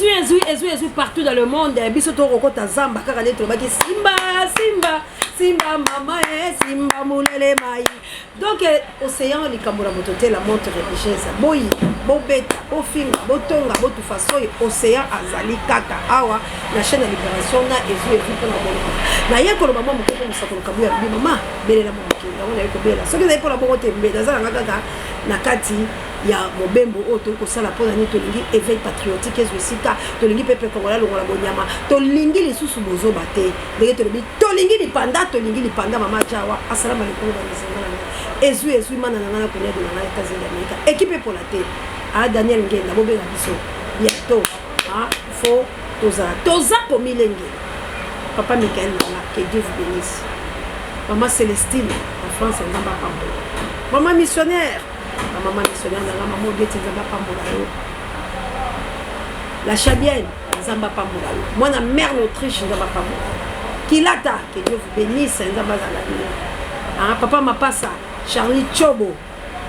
Ezwi ezwi ezwi ezwi partout dans le monde. Biso tokokota zamba kaka nde tolobaki simba simba simba mama e simba mulele mai. Donc océan likambo na moto te, la montre religieuse boyi bobeta bofinga botonga botufa soyi, océan azali kaka awa na chaîne ya libération na ezwi ezwi mpona boloko naye koloba mwa moke mpo mosakolo kabu ya lobi mama belela mwa moke yango naye kobela soki ezali mpona bongo te mbe naza nanga kaka na kati ya mobembo oyo tokoki kosala mpo na nini. Tolingi éveil patriotique ezwa esika, tolingi peuple congolais alongola bonyama, tolingi lisusu bozoba te. Ndenge tolobi, tolingi lipanda, tolingi lipanda. Mama Jawa, asalamu alaikum. Bamizinga na ngai, ezwi ezwi mana na ngai na koniado na ngai, États-Unis d'Amérique, équipe epola te. A Daniel Ngenda, bobenga biso bientôt. Faut tozala, toza komilengela. Papa Michael nanga, que Dieu vous bénisse. Mama Célestine na France, Nzambe apambola. Mama missionnaire, bamama missionnaire nanga, mama Odeti, Nzambe apambola yo. La Chabienne, Nzambe apambola yo. Mwana mère na Autriche, Nzambe apambola yo. Kilata, que Dieu vous bénisse, Nzambe azala bino. Ah, papa Mapasa, Charlie Chobo,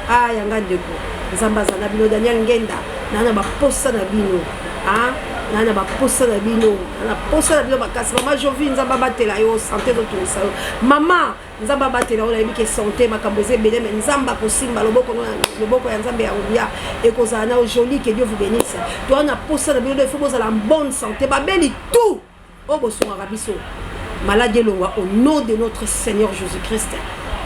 ah, yanga ndeko, Nzambe azala na bino. Daniel Ngenda, naa na baposa na bino, ah, naa na baposa na bino, naa na posa na bino makasi. Mama Jovi, Nzambe abatela yo, santé ezotungisa yo. Mama, Nzambe abatela oyo, nayebi ke santé makambo eza ebele, mais Nzambe akosimba loboko, loboko ya Nzambe ya nguya ekozala na joli. Que Dieu vous bénisse. Toa na posa na bino, il faut bozala en bonne santé. Babeli tout oyo bosungaka biso, maladie elongwa au nom de notre Seigneur Jésus Christ.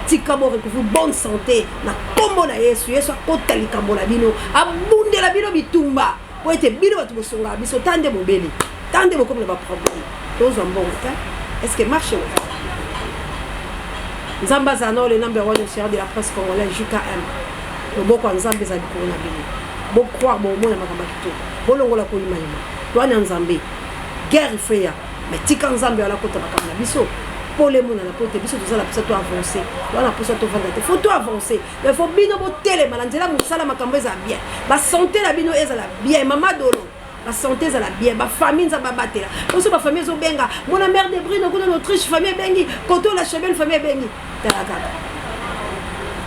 Tika borecouvrir bonne santé na nkombo na Yesu. Yesu akota likambo na bino, abundela bino bitumba, po ete bino bato bosungaka biso, ta nde bobeli, ta nde bokomi na baproblème, tozwa mbongo te. Est ce que marche? Nzambe azala na le number one océan de la presse congolaise, JKM. Loboko ya Nzambe ezala likolo na bino. Bocroire, bomona makambo ya kitoko. Bolongola koyimayima towana Nzambe. Guerre ifeya, mais tika Nzambe wana kota makambo na biso pole emonana, po te biso toza na mposa to avance, toza na mposa tovanda te. Faut to avance, mais faut bino botelema na nzela mosala, makambo ezala bien, basanté na bino ezala bien. Mama Dolo, basanté ezala bien, bafamille Nzambe abatela. Poso bafamille ezobenga mona mare de Brino kuna na Autriche, famille ebengi koto la Chebel, famille ebengi. Tala kaka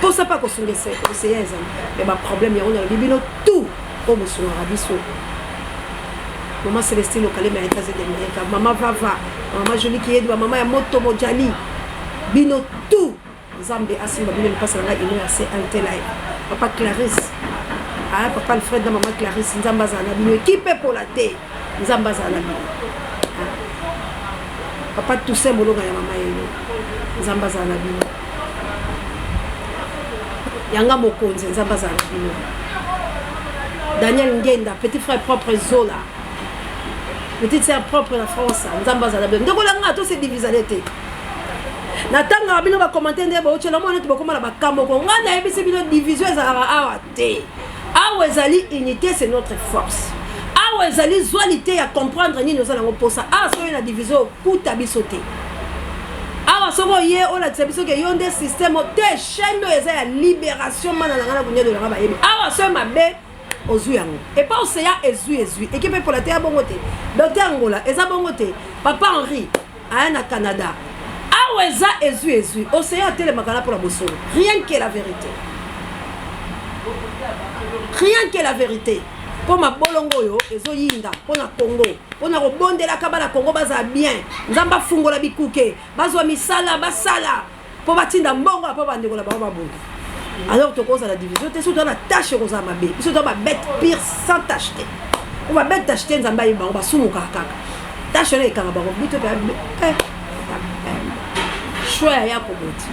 mposa mpe akosunga oseya ezali me baproblème yango. Nalobi bino tout oyo bosungaka biso, mama Célestine Okalema ya États-Unis d'Amérique, mama Vava, mama Joli Kiyedi, bamama ya moto mojali, bino tout, Nzambe asimba bino. Lipasa na ngai ino ya CNT Live, papa Clarisse, ah, papa Alfred na mama Clarisse, Nzambe azala na bino. Ekipe epola te, Nzambe azala na bino. Ah. Papa Toussaint Molonga ya mama Yelo, Nzambe azala na bino. Yanga mokonzi, Nzambe azala na bino. Daniel Ngenda, petit frère propre Zola, petite sœur propre na France, Nzambe azala na bino. Ndeko na nga, tose divisane te. Natangaka bino bacommentaire nde botyela mwana neti bokóma na bakamoko. Ngai nayebisi bino, division ezalaka awa te. Awa ezali unité, c'est notre force. Awa ezali zwali te ya comprendre nini oza nango mposa. Awa soki na division, okuta biso te awa. Soki oye olakisa biso ke yo nde système te, chaîne oyo eza ya libération. Mana na ngai na kunyado nanga bayebi awa. Soki mabe ozwi yango epa oseya, ezwi ezwi ekipe epola te ya bongo te. Docteur Ngola, eza bongo te. Papa Henri aya na Canada, awa eza ezwi ezwi. Oseya atelemaka na mpona bosolo, rien que la vérité, rien que la vérité, mpo mabolongo oyo ezoyinda mpo na Congo, mpona kobondelaka bana Congo bazala bien, Nzambe afungola bikuke, bazwa misala, basala mpo batinda mbongo mpo bandeko na bango babonga. Alors tokozala division te. Soki toza na tache, ekozala mabe. Biso toza babête pure, sans tache te. Po babête tache te, Nzambe ayebi bango, basumukaka kaka. Tache wana ekanga bango bito mpe choix ya koboti.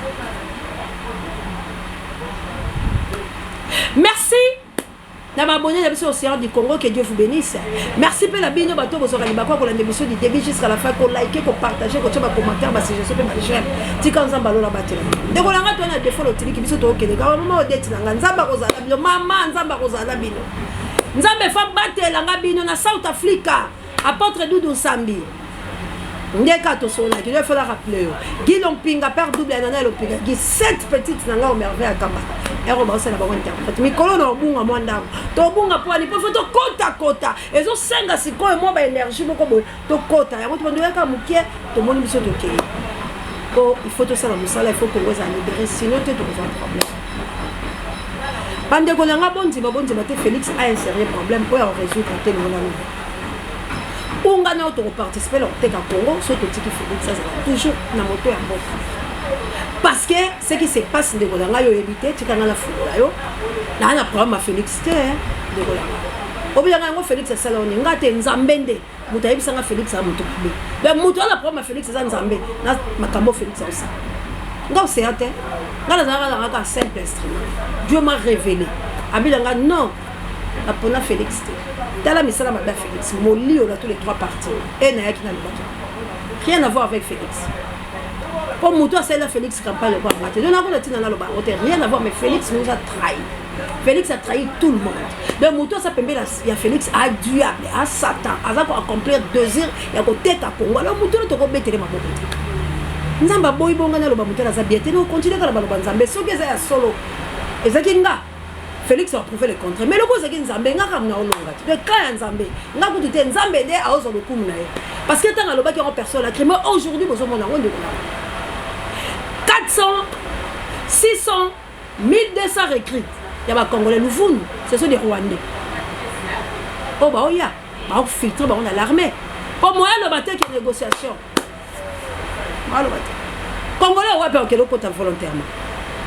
Merci na baabonné na biso Océan du Congo, que Dieu vous bénisse. Merci mpe na bino bato bozwaka libaku ya kolanda émission du début jusqu'à la fin, kolike, kopartage, kotia bacommentaire, basuggestion mpe baj'aime. Tika Nzambe alola batela ndeko na nga. To na defo lotiliki biso, tookende kaka. Mama Odeti na nga, Nzambe akozala na bino. Mama, Nzambe akozala na bino. Nzambe fa batelanga bino na South Africa. Apôtre Dudu Nsambi, ndeka tosololaki yo, efela rappeler yo. Guy Lompinga, père double ya Nana Lompinga, Guy, sept petite na nga o merveille akambaka ero baosala bango interprète. Mikolo na obunga mwa ndambo, tobunga pwani mpo fo tokotakota, ezosenga sikoyo mwa baénergie moko boye. Tokota yango, tobando moke, tomoni biso tokei po il faut tosala mosala, il faut Congo ezala libéré, sinon te tokozwa problème. Bandeko na nga, bondima bondima te, Félix a un sérieux problème oyo akorésoudre te. Longola nini? Ou nga na yo tokoparticipe na koteka Congo soki totiki Felix azala toujours na moto ya mboka. Parce que ce qui se passe ndeko na ngai oyebi te, tika ngai nafungola yo. Naa na problème ya Felix te, ndeko na ngai. Obelanga yango Felix asala yo nini? Nga te, Nzambe nde moto ayebisa nga Felix aza moto mabe. Donc moto aza na problème ya Felix eza Nzambe na makambo Felix aosala. Nga oseya te. Nga nazalaka nanga kaka simple instrument. Dieu m'a révélé. Abila nga non. Napona Felix te. Tala misala mabe ya Felix. Molio na tous les trois parties. Et nayaki na lobaki. Rien à voir avec Felix. Po moto asalela Felix campagne lokola nga te. Donc nakona tina naloba yango te. Rien à voir mais Felix nous a trahi. Félix a trahi tout le monde. Donc moto aza pembeni ya Félix a diable, a Satan, aza ko accomplir désir ya koteka Congo. Alors moto oyo tokobetele maboko te. Nzambe aboyi bonga naloba moto aza bien te. No continue kala baloba Nzambe soki eza ya solo. Ezaki nga Félix a prouvé le contraire. Mais loko ezaki Nzambe nga kaka na olonga te. Donc quand ya Nzambe, nga kutu te Nzambe nde aozwa lokumu na ye. Parce que ntango alobaki yango personne a cru. Mais aujourd'hui bozomona yango ndeko na 400 600 1200 recrues ya ba congolais luvunu ce sont des rwandais oyo baoya baofiltre bango na l'armée mpo moya aloba te ke négociation aloba te congolais wapi akokende okota volontairement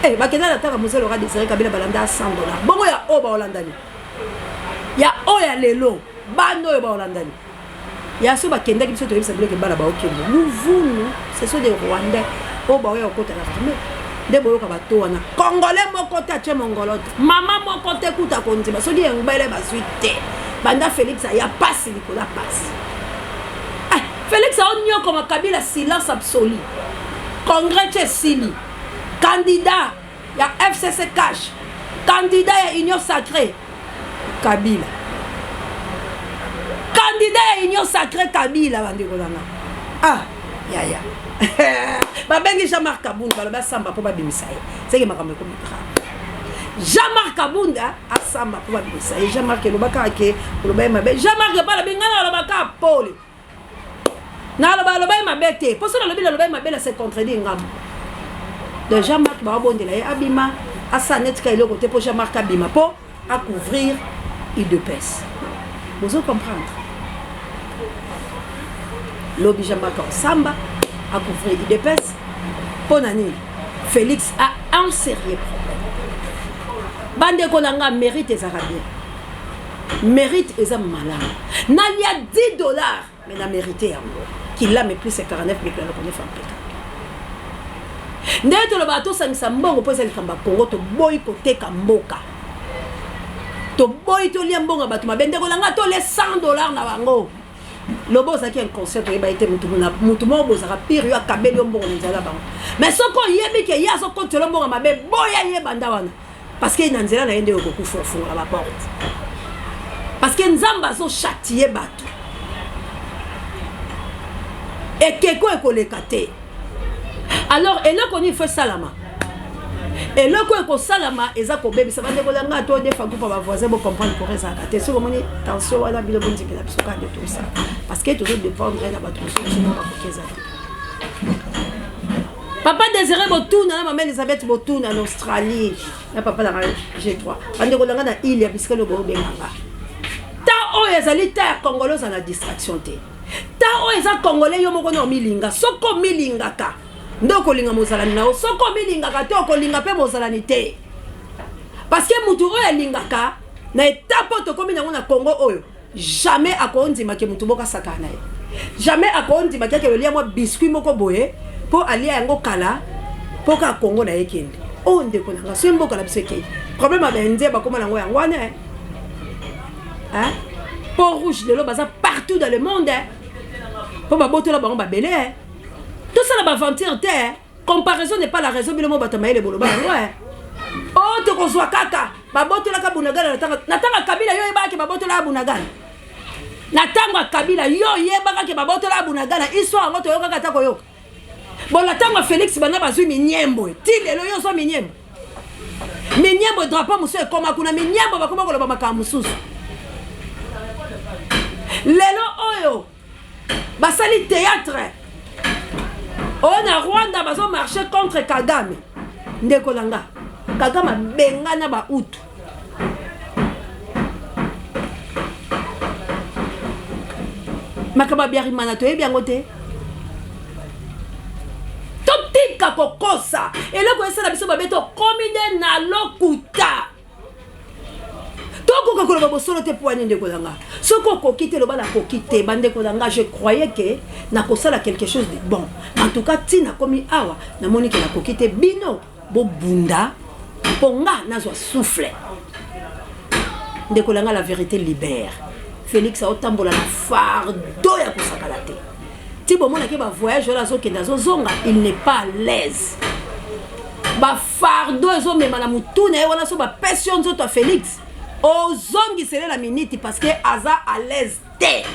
eh, bakenda na taka mosala oka desire kabila balanda 100 dollar bongo ya oyo baolandani ya oyo ya lelo bana oyo baolandani ya so bakendaki biso toyebisa biloko bana baokende luvunu ce sont des rwandais oyo baoya kokota na armée nde boyoka bato wana congolais moko te atie mongolo te mama moko te kuta kondima soki engbele bazwi te banda félix aya pasi likolo ya pasi eh, félix aonyokoma kabila silence absolu congrès ti esili candidat ya fcc cash candidat ya union sacrée kabila candidat ya union sacrée kabila bandeko na nga ah yaya babengi jean-marc kabund balobi asamba mpo babimisa ye seke makambo ekomi grave jean-marc kabunda asamba mpo babimisa ye jean-marc eloba kaka ke oloba ye mabe jean-marc epa alobi ngai naloba kaka pole naloba aloba ye mabe te mpo so nalobi naloba ye mabe na se contredire ngambo donc jean marc baobondela ye abima asala neti ka eloko te mpo jean marc abima mpo acouvrir udps bozo comprendre lobi jean marc akosamba acouvrir udps mpo na nini félix a un sérieux problème bandeko na nga mérite ezalaka bien Merite eza malamu. Nalia 10 dollars mais na merite yango. Kila me plus 49 mikolo na konefa mpeka. Ndenge tolobaka tosangisa mbongo mpo eza likambo ya Congo, toboyi koteka mboka. Toboyi tolia mbongo ya bato mabe. Ndeko na ngai tolia 100 dollars na bango. Loba ozalaki inconscient toyeba ye te mutu moko bozalaka pire yo akabeli yo mbongo na nzela bango. Mais soki oyebi ke ye azokotela mbongo mabe boya ye banda wana. Parce que na nzela na ye nde okokufa ofungola ba porte. Parce que Nzambe azo châtier bato. Ekeko ekoleka te. Alors eloko nini faut esalama? Eloko ekosalama eza kobebisa bandeko na ngai to defa groupe ba voisin bo comprendre pour ezalaka te. Soki omoni tension wana bino bondimela biso kaka nde tosala. Parce que tozo dépendre na bato mosusu bakoki eza te. Papa Désiré Botuna na maman Elisabeth Botuna na Australie na papa na G3 bandeko na nga na ile ya bisika lobo obenga nga ta oyo ezali ta ya congolais ozala na distraction te ta oyo eza congolais yo moko na omilinga soki omilingaka nde okolinga mozalani na yo soki omilingaka te okolinga mpe mozalani te parce que motu oyo alingaka na etape oyo tokomi nango na congo oyo Jamais akondima ke mutu moko asakana na ye. Jamais akondima ke akende lia mwa biscuit moko boye po alia yango kala po kaka Congo na ye ekende. Oh ndeko na nga soki mboka na biso ekei. Problème ya ba Indien bakoma nango yango wana hein. Hein? Peau rouge lelo baza partout dans le monde hein. Po babotola bango babele hein. Tosala ba aventure te hein. Comparaison n'est pas la raison bino mo bato mayele boloba yango eh. Oh tokozwa kaka babotolaka Bunagana na tanga na tanga Kabila yo yebaka ke babotolaka Bunagana. Na tango ya Kabila yo yebaka ke babotolaka Bunagana histoire yango toyokaka ata koyoka. Bon na tango ya Felix banda bazwi minyembo ti lelo yo ozwa minyembo. Minyembo drapeau mosusu ekoma kuna minyembo bakoma koloba makambo mosusu. Lelo oyo basali théâtre oyo na Rwanda bazo marcher contre Kagame ndeko na nga Kagame abengana ba Hutu Makambo ya Biarimana toyebi yango te. Totika kokosa. Eloko esala biso mabe tokomi nde na lokuta. Tokoka koloba bosolo te mpo ani ndeko na nga. Soki okoki te loba nakoki te. Bandeko na nga je croyais que nakosala quelque chose de bon. En tout cas ti nakomi awa namoni ke nakoki te. Bino bobunda mpo nga nazwa souffle. Ndeko na nga la vérité libère. Félix aotambola na fardeau ya kosakana te. Ti bomonaki ba voyage wana azokende azozonga, il n'est pas à l'aise. Ba fardeau ezomema na mutu na ye wana so bapesi yo nzoto ya Félix ozongisele na miniti parce que aza à l'aise te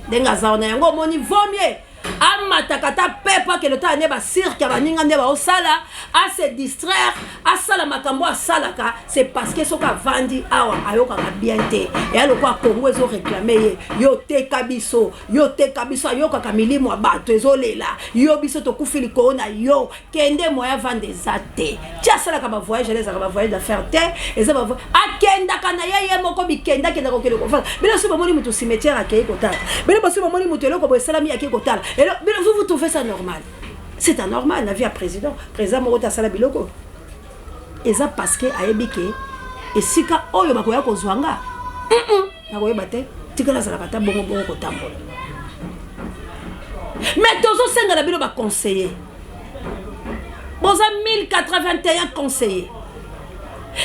ndenge aza wana. Yango omoni vaut mieux amataka ata pepo akende otala nde bacirque ya baninga nde baosala, ase distraire, asala makambo asalaka. C'est parce que soki avandi awa ayokaka bien te. Eya lokola Congo ezoréclame ye, yo teka biso, yo teka biso. Ayokaka milimo ya bato ezolela yo, biso tokufi likolo na yo. Kende moya avanda eza te. Ti asalaka bavoyage ala ezalaka bavoyage d'affaire te, eza akendaka na ye ye moko bikende akendaka kokende kofanda. Bino soki bomoni moto cimetière akei kotala, bino bosi bomoni moto eloko boye esalami akei kotala. Bino vous vous trouvez ça normal? C'est anormal na vie ya président. Président moko te asala biloko eza parce que ayebi ke esika oyo bakoya kozwa nga nakoyeba te. Tikala azalaka ata bongo bongo kotambola. Mais tozosenga na bino baconseiller, boza 1081 conseillers,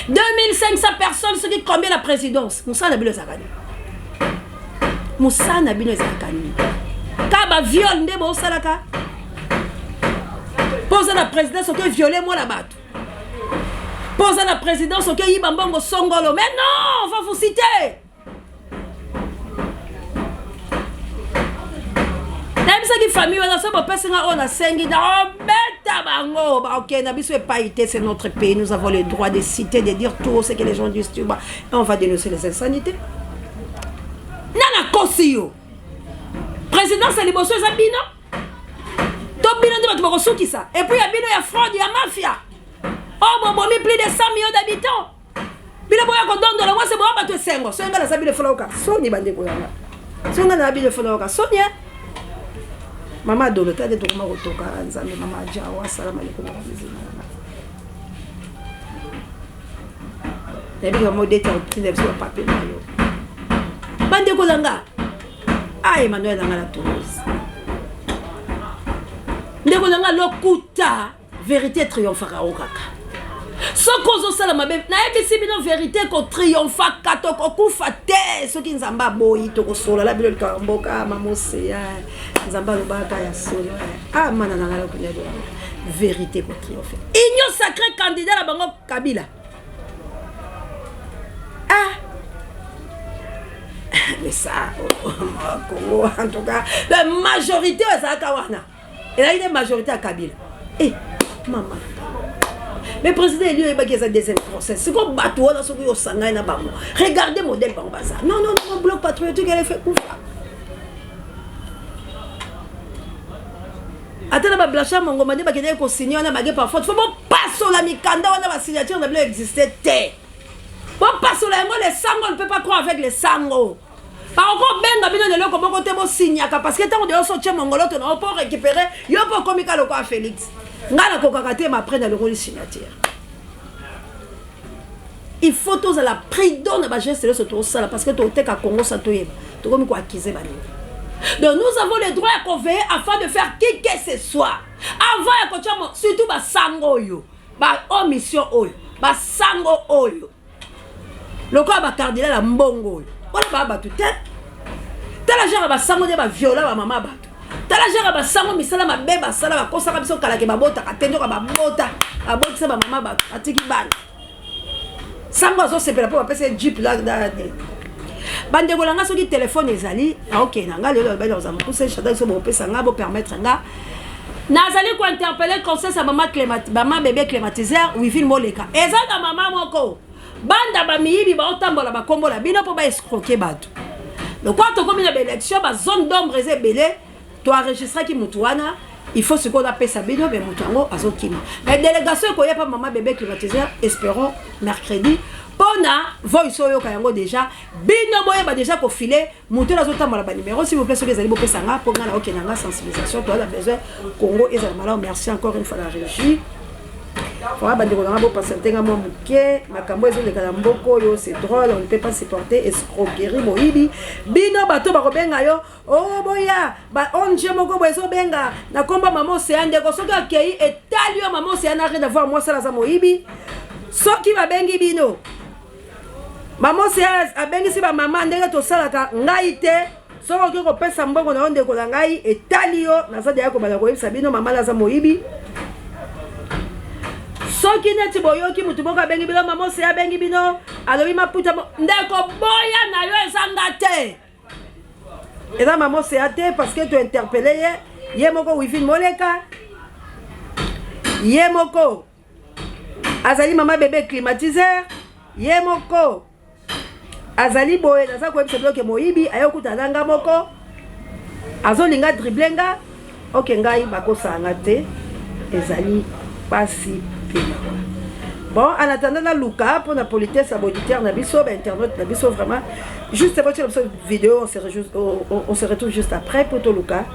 2500 personnes, soki combien la présidence. Mosala na bino ezalaka nini? Mosala na bino ezalaka nini? Ka baviole nde bosalaka mpo oza na présidence, oke viole mwana bato. Mpo oza na présidence, oke yiba mbongo songolo. Mais non, on va vous citer. Nayebisaki famille wana so bopesi nga oyo nasengi naobeta bango bakokende na biso epai te. C'est notre pays, nous avons le droit de citer, de dire tout ce que les gens disent tout bas et on va dénoncer les insanités. Nana kosi yo présidence ya liboso eza bino to bino nde bato bakosukisa. Et puis ya bino ya fraude, ya mafia oyo bobomi plus de 100 millions d'habitants. Bino boya kodondola ngo se boya bato esengo. Soki ngai naza bino efona yoka soni. Bandeko yanga, soki ngai naza bino efona yoka soni. Mama Adolo tade tokoma kotoka Nzambe. Mama Ajawa asalama likolo ya mizima nanga. Nayebi kaka modete ya kotinda biso bapapier na yo. Bandeko na nga, a Emmanuel na nga na Toulouse, ndeko na nga, lokuta vérité triomphaka o kaka soki ozosala mabe. Nayebisi bino, vérité kotriomphaka. Tokokufa te soki Nzambe aboyi. Tokosolola bino likambo mboka mamoseya. Nzambe alobaka ya solo. Ah, mana na ngai nakunya, vérité kotriomphe. Union sacrée, candidat na bango Kabila. Ah, mais ça, oh, Congo, en tout cas la majorité oyo ezalaka wana ezalaki nde majorité ya Kabila. Eh, mama, mais président élu oyebaki eza deuxième procès. Sikoyo bato wana soki osangani na bango, regardez modèle bango baza. Non, non, non, Bloc patriotique elefe kufa. Ata na bablanchard Mongoma nde bakendaki kosigne wana bage. Parfois fo bopasola mikanda wana, basignature na bino existe te, bopasola yango. Le sango ne peut pas croire avec le sango. Bakokobenga bino na eloko moko te bosignaka, parce que ntango deyo so otie mongoloto na yo mpo récupérer yo mpo okomi ka lokola Félix. Ngai nakokaka te ma après nalongoli signature. Il faut tozala prudent na bageste nyonso tozosala, parce que toteka Congo sa toyeba tokomi koaccuser baninga. Donc nous avons le droit ya koveiller afin de faire qui que ce soit avant ya kotia, surtout basango oyo baomission oyo, basango oyo lokola bacardinal ya mbongo oyo wana baa bato te. Tala genre basango nde baviola bamama bato. Tala genre basango misala mabe basala. Bakosaka biso kalake babotaka te, nzoka babota, babotisa bamama bato, atiki bana. Sango azosepela mpo bapesa ye jeep. Bandeko na nga, soki telefone ezali aokende na nga lelo alobaki nakozala mokuse. Shadary, so bopesa nga, bopermettre nga, nazali kointerpeller conseil ya mama, mama bébé climatiseur Wivine Moleka. Eza na mama moko banda bamiyibi baotambola bakombola bino mpo baescroquer bato. Lokola tokomi na baélection, bazone d'ombre eza ebele. Toenregistraki motu wana, il faut sikoyo napesa bino. Me moto yango azokima, mais délégation ekoya mpa mama bébé climatiseur, espérons mercredi. Pona voice oyoka yango deja bino boyeba deja kofile moto oyo azotambola ba numero s'il vous plaît soki ezali bopesa nga mpo nga na okenda nga sensibilisation toza na besoin Congo ezala malamu. Merci encore une fois la régie. Voilà, bandeko na nga bopatiente nga mwa moke, makambo ezoleka na mboka oyo c'est drôle, on ne peut pas supporter escroquerie moyibi. Bino bato bakobenga yo oh boya ba ONG moko boye ezobenga na komba mama Océan, ndeko soki akei etali yo mama Océan n'a rien à voir, mwasi aza moyibi. Soki babengi bino mama Océan abengisi bamama ndenge tosalaka ngai te, soki okoki kopesa mbongo na yo ndeko na ngai etali yo, naza deya kobanda koyebisa bino mama aza moyibi. Soki neti boyoki motu moko abengi bino mama Océan abengi bino alobi maputa ndeko boya na yo ezanga te, eza mama Océan te, parce que tointerpele ye ye moko Wivine Moleka ye moko azali mama bebe climatiseur ye moko azali boye. Naza koyebisa bino ke moyibi aye okutana na nga moko azolinga drible nga oke ngai bakosala nga te, ezali pasi mpe mawa. Bon, en attendant naluka mpona politesse ya baauditeur na biso, bainternaute na biso, vraiment juste botiela biso vidéo, on se retrouve juste après po toluka.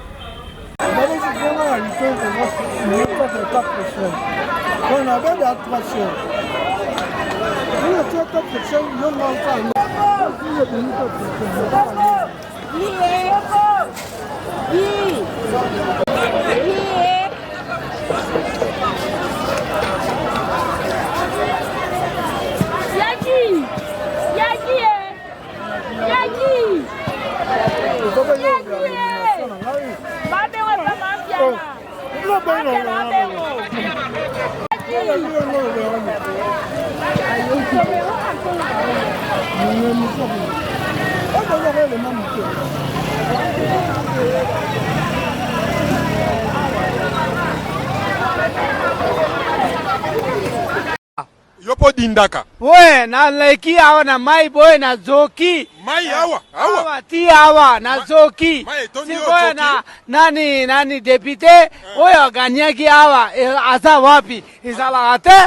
Yo mpo dindaka. We naleki awa na mai boye nazoki. Mai awa awa? Awa ti awa nazoki. Mai etondi yo, sikoyo ozoki? Na nani nani député oyo aganyaki awa aza wapi? Ezalaka te,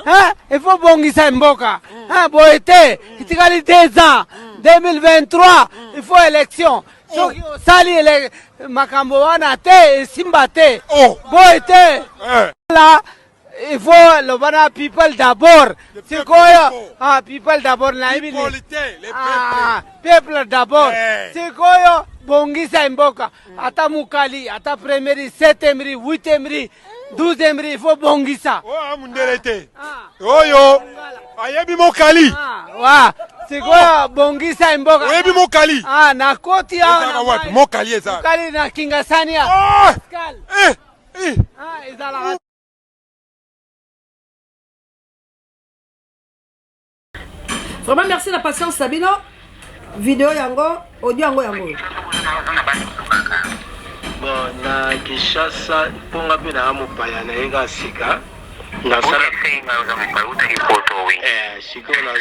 hein? Il faut bongisa mboka, hein, boye te. Etikali 2 ans, 2023 il faut élection. Soki osali makambo wana te, esimba te. Oh. Boye te. Eh. La il faut loba na people d'abord. Le Sikoyo peuple d'abord. ah, people d'abord nayebi People te, le Ah, peuple d'abord. Eh. Sikoyo bongisa mboka, ata mokali, ata première, septième rue, huitième rue, 12e rue, il faut bongisa. Oyo aza mundele te. Ah. Oyo ayebi mokali. Ah, wa sikoyo bongisa mboka. Oyebi mokali? Ah, nakoti awa Ezalaka na wapi mai. mokali eza? Mokali na Kingasani ya Ah! Pascal. Eh, eh. Ah, ezalaka. Vraiment merci na patience na bino. Video yango, audio yango yango. Bon, na Kinshasa mponga mpe naa mopaya na ye kaka sika nasala. Sikoyo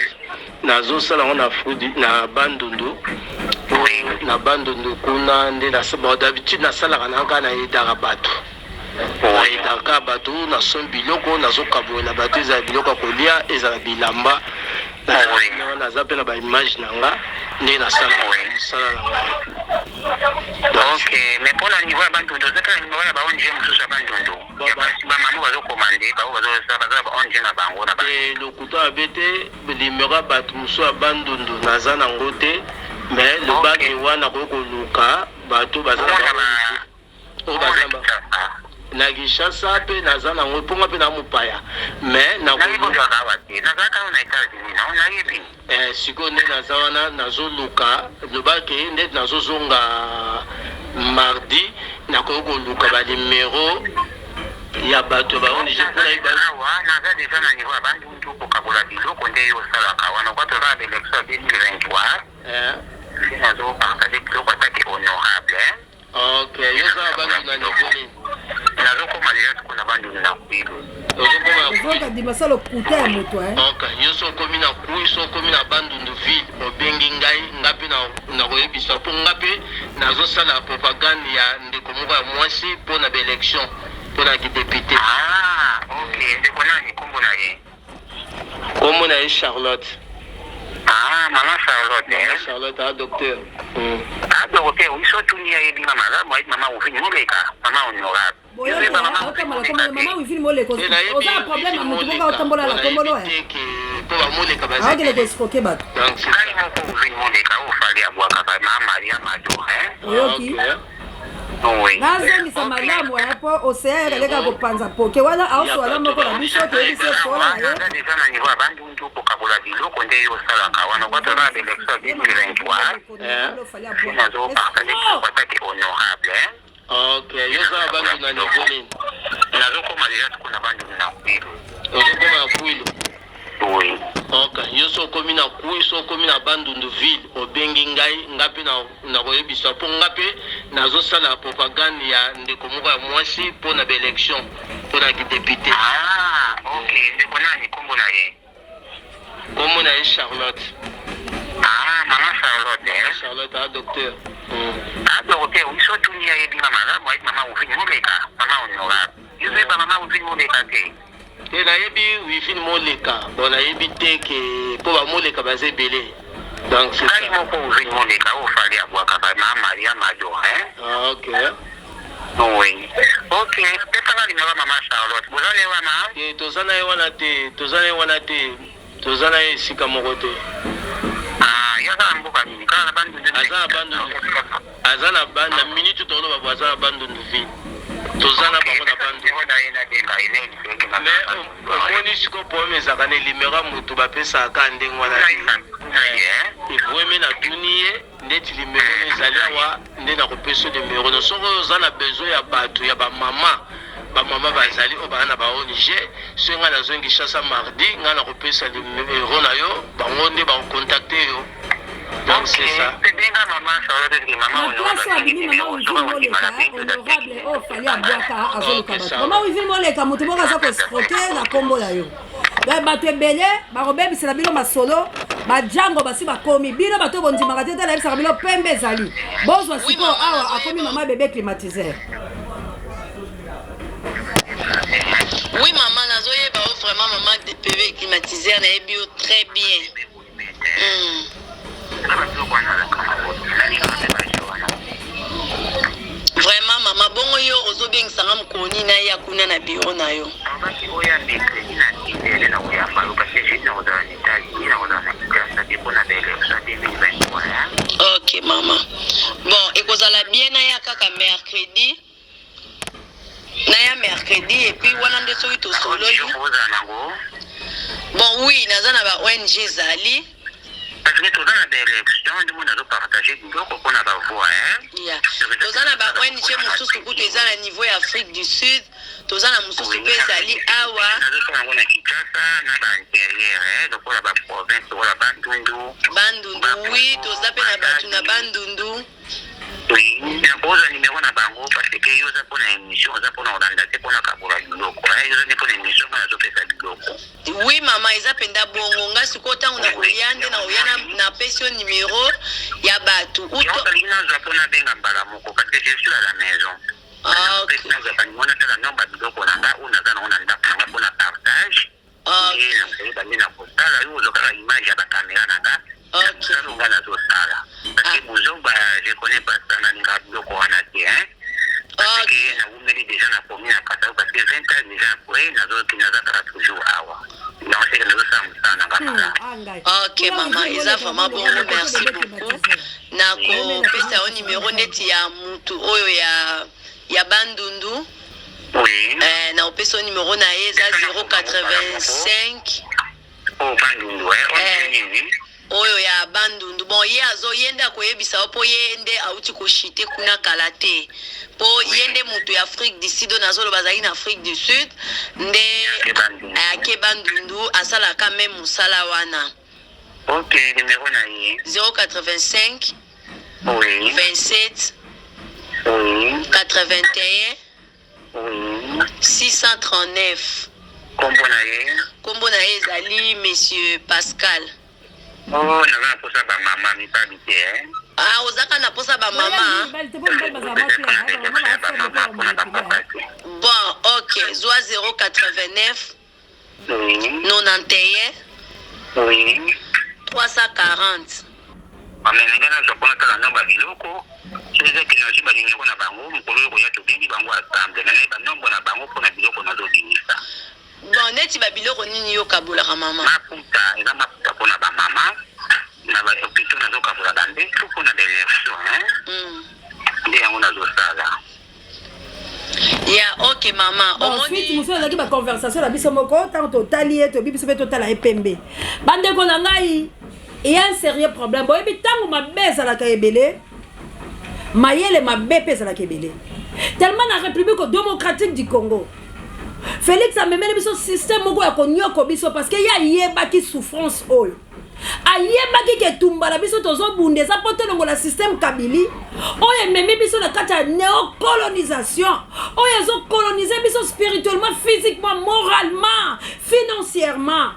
nazosala yango na fruit na Bandundu, na Bandundu kuna nde bon, d'habitude nasalaka na kaka nayedaka bato, nayedaka bato, nasombi biloko, nazokabolela bato, ezala biloko ya kolia, ezala bilamba. Naza mpe na baimage na nga nde nasalaka mosala na ngai. Ok, mais mpona niveau ya Bandundu, oza mpe na niveau ya ba ONG mosusu ya Bandundu? Ya bamama bazokomande bango, baza na ba ONG na bango na Te, lokuta mabe te, nimero ya bato mosusu ya Bandundu naza nango te, mais lobaki wana koki koluka bato baza na Omona ba oyo baza na Kinshasa mpe naza nango mponga mpe na mopaya, mais nayebi ozalaka awa te, nazalaka awa na États-Unis, no nayebi. Sikoyo nde naza wana nazoluka, lobaki nde nazozonga mardi, nakoki koluka banimero ya bato ya ba ONG mpona yeba. Awa naza deja na niveau ya Bandundu kokabola biloko nde yo osalaka wana kwa toza na baélection ya 2023. Nde nazopartage biloko atake honorable, hein. Ok, yo oza na Bandundu na niveau nini? Nazokoma deja sikoyo na Bandundu na Kwilu. Ozokoma na Kwilu? Ozoyoka dimasa lokuta ya moto, eh? Ok, yo so okomi na Kwilu, so okomi na Bandundu ville, obengi ngai, nga mpe nakoyebisa, mpo nga mpe nazosala propagande ya ndeko moko ya mwasi mpo na baélection, mpo na kidéputé. Ah ok, ndeko nani, nkombo na ye? Kombo na ye Charlotte. Mama Charlotte. Mama Charlotte a docteur. Ah, docteur, oui, so tuni ayebi nga malamu, ayebi mama Wivine Moleka, mama honorable. Mama Wivine Moleka, oza na problème ya motu moko otambola na kombo no mpo bamoleka bazakende koescroke bato. Ngai moko Wivine Moleka oyo Fally abwakaka mama Maria Mado, oyoki? Nazongisa malamu mpo oseya yakaleka kopanza poke wana aosola moko na biso, toyebisi esola na ye. Deja na niveau ya Bandundu, kokabola biloko nde yo osalaka wana kwa toza na baélection ya 2023, nazopartage biloko atake honorable. Ok, yo oza na Bandundu na niveau nini? Nazokoma deja sikoyo na Bandundu na Kwilu. Ozokoma na Kwilu? Oui. Ok, yo so okomi na Kwilu, so okomi na Bandundu ville, obengi ngai, nga mpe nakoyebisa, mpo nga mpe nazosala propagande ya ndeko moko ya mwasi mpo na baélection, mpo na kidéputé. Ah, ok, ndeko nani? Kombo na ye? Kombo na ye Charlotte. Ah, mama Charlotte. Mama Charlotte a docteur. Ah, docteur, oui, so tuni ayebi nga malamu, ayebi mama Wivine Moleka, mama honorable. Yo oyeba mama Wivine Moleka te? Te, nayebi Wivine Moleka, bon, nayebi te ke mpo bamoleka baza ebele, donc c'est Ngai moko Wivine Moleka oyo Fally abwakaka mama Maria Mado. Ah, ok. Oui, ok, pesanga numéro ya mama Charlotte. Boza ne wana? Te, toza na ye wana te, toza na ye wana te, toza na ye esika moko te. Ah, ye aza na mboka nini? Kaka na Bandundu? Aza na Bandundu, aza na ba na minute toloba bo, aza na Bandundu ville, toza na bango na Bandundu. Mais omoni sikoyo problème ezalaka na numéro ya motu bapesaka kaka ndenge wana te. Evoemi natuni ye ndeti numéro no ezali awa nde nakopesa yo numéro no. Soki oza na besoin ya bato ya bamama, bamama bazali oyo baza na ba ONG, soki ngai nazongi Kinshasa mardi, ngai nakopesa numéro na yo, bango nde bakocontacte yo. Donc c'est ça. Na place abimi mama Wivine Moleka honorable oyo Fally abwaka, azoluka bato. Mama Wivine Moleka, moto moko aza koescroke na nkombo na yo. Bato ebele bakobebisela bino masolo, bajango basi bakomi bino bato bondimaka te. Tala, yebisaka bino pembe ezali bozwa sikoyo awa akomi mama bébé climatiseur. Oui mama, nazoyeba yo vraiment, mama bébé climatiseur, nayebi yo très bien. Vraiment mama, bongo yo ozobengisanga mokoni na ya kuna na bureau na yo? Oya mercredi na 10h na koyamba yo, parce que jeudi nakozala na États-Unis, nakozala na Kinshasa te mpona baélection 2023. Ok mama, bon, ekozala bien naya kaka mercredi, naya mercredi et puis wana nde soki tosololi. Ozala nango? Bon, oui, naza na ba ONG ezali. Parce que toza na baélection, nde moni azopartage biloko mpona bavoix. Ya, toza na ba ONG mosusu kutu eza na niveau ya Afrique du Sud, toza na mosusu mpe ezali awa. Nazosala yango na Kinshasa na baintérieur lokola baprovince lokola Bandundu. Bandundu, oui, toza mpe na bato na Bandundu. Oui, nakozwa numéro na bango, parce que yo oza mpona émission, oza mpona kolanda te mpona kabola biloko. Yo oza nde mpona émission, mpona azopesa biloko. Oui mama, eza mpenza bongo. Nga sikoyo ntango nakoya nde nakoya, napesi yo numéro ya bato. Yango kalingi nazwa mpona abenga mbala moko, parce que je suis à la maison. Ah, ok. Nazwa baningo, natala nomba biloko na nga oyo naza nango na ndako na nga mpona partage. E nakoyeba nde nakosala yo, ozwa kaka image ya bacaméra na nga. Mosala nga nazosala, parce que bozoba, je connais pas ça, nalingaka biloko wana te, hein, parce que nawumeli déjà na komi na kasa, parce que 20 ans déjà après naza kaka toujours awa, donc seke nazosala mosala na nga malamu. Ok mama, eza vraiment bongo, merci beaucoup. Nakopesa yo numéro neti ya mutu oyo ya Bandundu. Oui. Eh, nakopesa yo numéro na ye, eza 085. Oyo Bandundu, oyo nini? Oyo ya Bandundu. Bon, ye azo, ye nde akoyebisa yo, mpo ye nde auti koshite kuna kala te, mpo ye nde moto ya Afrique du Sud oyo nazoloba, azalaki na Afrique du Sud nde ake Bandundu, asalaka me mosala wana. Ok, numéro na ye? 085. Oui. 27. Oui. 81. Oui. 639. Kombo na ye? Nkombo na ye ezali monsieur Pascal. Oh, naza na posa bamama, mibali te, eh? Ah, ozaka na posa bamama? Mpona bapapa te. Bon, ok, zwa 089. Oui. 91. Oui. 340. Bamemi nga nazwa mpo natala nombre ya biloko. Soki eza ke nazwi ba numero na bango, mokolo oyo ekoya tobengi bango ensemble mais nayeba nombre na bango mpo na biloko nazobimisa. Bon neti ba biloko nini yo okabolaka mama? Maputa, eza maputa mpo na ba mama na ba hopitaux nazokabola ba mbetu mpo na ba election hein. Nde yango nazosala. Ya ok mama omoni. Suite mosusu ezalaki ba conversation na biso moko ntango totali ye toyebi biso mpe totala ye pembe. Bandeko na ngai, il y a un sérieux problème. Boyebi ntango mabe ezalaka ebele, mayele mabe mpe ezalaka ebele. Tellement na République démocratique du Congo, Félix amemeli biso système moko ya konyoko biso parce que ye ayebaki souffrance oyo. Ayebaki ke etumba na biso tozobunda eza mpo tolongola système Kabili oyo ememi biso na kati ya neocolonisation oyo ezocolonise biso spirituellement, physiquement, moralement, financièrement.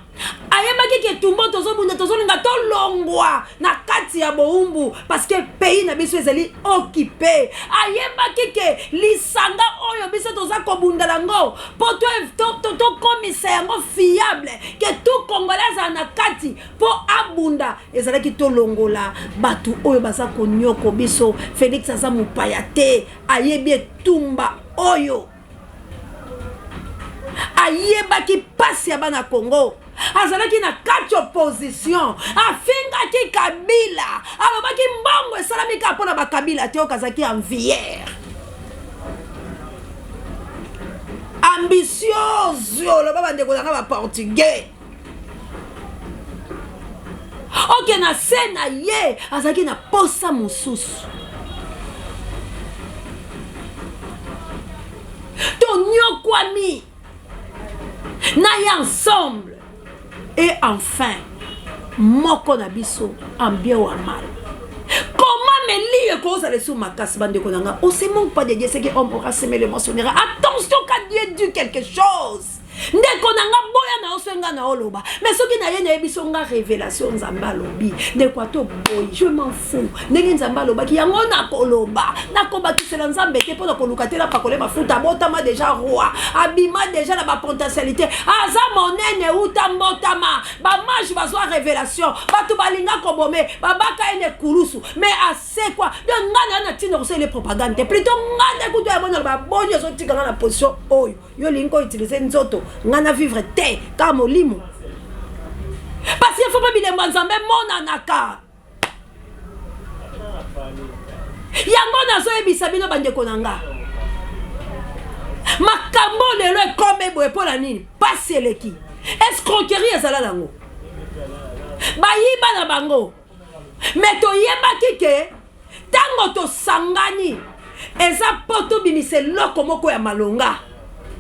Ayebaki ke etumba oyo tozobunda tozolinga tolongwa na kati ya bowumbu parce que pays na biso ezali occupe. Ayebaki ke lisanga oyo biso toza kobunda yango mpo tokomisa yango fiable ke tout congolais azala na kati mpo abunda, ezalaki tolongola bato oyo baza konyoko biso. Felix aza mopaya te, ayebi etumba oyo, ayebaki pasi ya bana Congo, azalaki na kati opposition, afingaki Kabila, alobaki mbongo esalami kaka mpo na bakabila te, oyo kazalaki envier ambitieuse, oloba bandeko na nga ba portugais. Oke na se na ye azalaki na posa mosusu. Tonyokwami na ye ensemble et enfin moko na biso en bien ou en mal. Comment meli ekozala esu makasi bandeko na nga? On se manque pas de Dieu, c'est que homme aura semé le moissonnera. Attention quand Dieu dit quelque chose. Ndeko na nga boya na yo soki nga na oloba, mais soki na ye nayebi so nga révélation Nzambe alobi, ndeko ata oboyi, je m'en fous. Ndenge Nzambe alobaki yango nakoloba, nakobakisela Nzambe te mpo na koluka te napakole mafuta. Abotama deja roi, abima deja na bapotentialité, aza monene uta mbotama. Bamage bazwa révélation, bato balinga kobome, babaka ye na ekulusu, mais asekwa. Donc nga na yo na ntina kosalela propagande te, plutôt nga nde kutu ya bona baboni ozotika nga na position oyo. Yo olingi ko utiliser nzoto, nga na vivre te kaka molimo, parce que faut mpe bilembo ya Nzambe emonanaka. Yango nazoyebisa bino bandeko na nga, makambo lelo ekome boye mpo na nini? Pasi eleki, escroquerie ezala nango, bayiba na bango, me toyebaki ke ntango tosangani eza mpo tobimisa eloko moko ya malonga.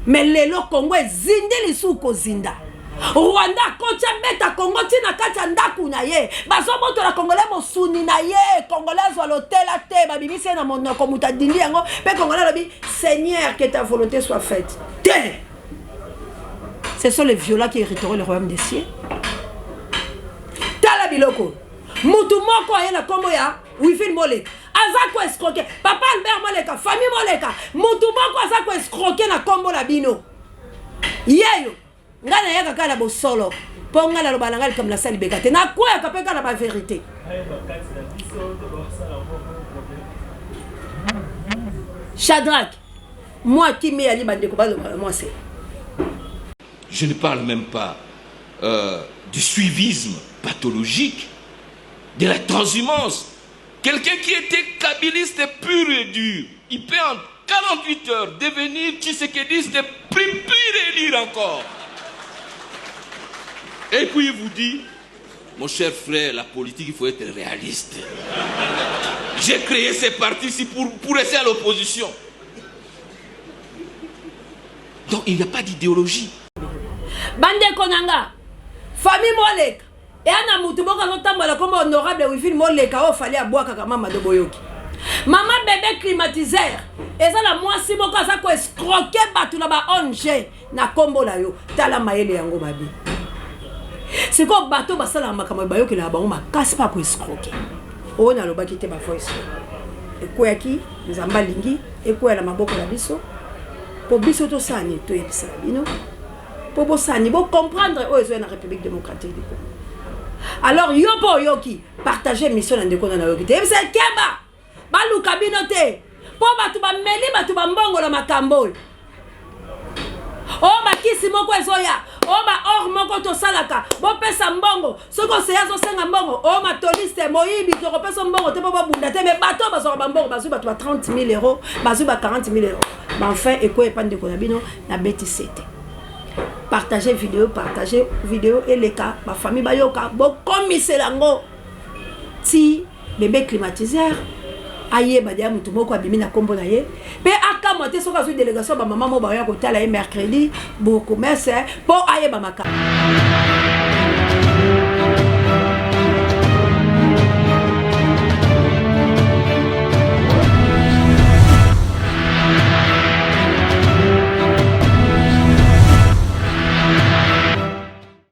Me lelo Kongo ezindi lisusu kozinda. Rwanda akoti abeta Kongo ti na kati ya ndako na ye, bazobotola Kongole mosuni na ye. Kongole azwa lotela te, babimisi ye na monoko, moto adindi yango mpe Kongole alobi Seigneur que ta volonté soit faite te. Ce sont les violents qui hériteront le royaume des cieux. Tala biloko mutu moko aye na kombo ya Wivine Moleka aza ko escroquer papa Albert Moleka, famille Moleka, mutu moko aza ko escroquer na kombo na bino yeyo. Ngai nayaka kaka na bosolo mpo ngai naloba na ngai likambo nasali beka te, nakweyaka mpe kaka na ba verite. Shadrach mwa kimi yali bandeko baloba na mwasi. Je ne parle même pas du suivisme pathologique, de la transhumance. Quelqu'un qui était kabiliste pur et dur, il peut en 48 heures devenir tshisekediste plus pur et dur encore. Et puis il vous dit, mon cher frère, la politique, il faut être réaliste. J'ai créé ces partis-ci pour rester à l'opposition. Donc il n'y a pas d'idéologie. Bandeko na nga, famille Moleka, eya na mutu moko azotambola kombo honorable Wivine Moleka oyo Fally abwakaka mama do boyoki. Mama bebe climatiseur eza na mwasi moko aza ko escroquer bato na ba ONG na kombo na yo. Tala mayele yango mabe. Sikoyo bato basalaka makambo bayokelaka bango makasi mpa ko escroquer. Oyo nalobaki te ba voice ekweyaki, Nzambe alingi ekweya na maboko na biso po biso tosala nini, toyebisaka bino po bosala nini, bocomprendre oyo ezoya na République démocratique du Congo. Alors yo mpo oyoki, partage émission na ndeko na nayoki te, yebisa keba baluka bino te, mpo bato bameli bato bambongo na makambo oyo. Oyo bakisi moko ezoya, oyo ba or moko tosalaka, bopesa mbongo. Soki oseya azosenga mbongo, oyo matoliste moyibi, tokopesa mbongo te mpo babunda te. Me bato oyo bazwaka bambongo, bazwi bato ba 30 000 euros, bazwi ba 40 000 euros. Baenfin ekoya epa ndeko na bino na beti sete. Partage video, partage video eleka, bafamille bayoka, bokomisela yango ti bebe climatiseur ayeba deya motu moko abimi na nkombo na ye, mpe akamwa te soki azwi délégation bamama mo baoya kotala ye mercredi bourgmestre mpo ayeba makambo.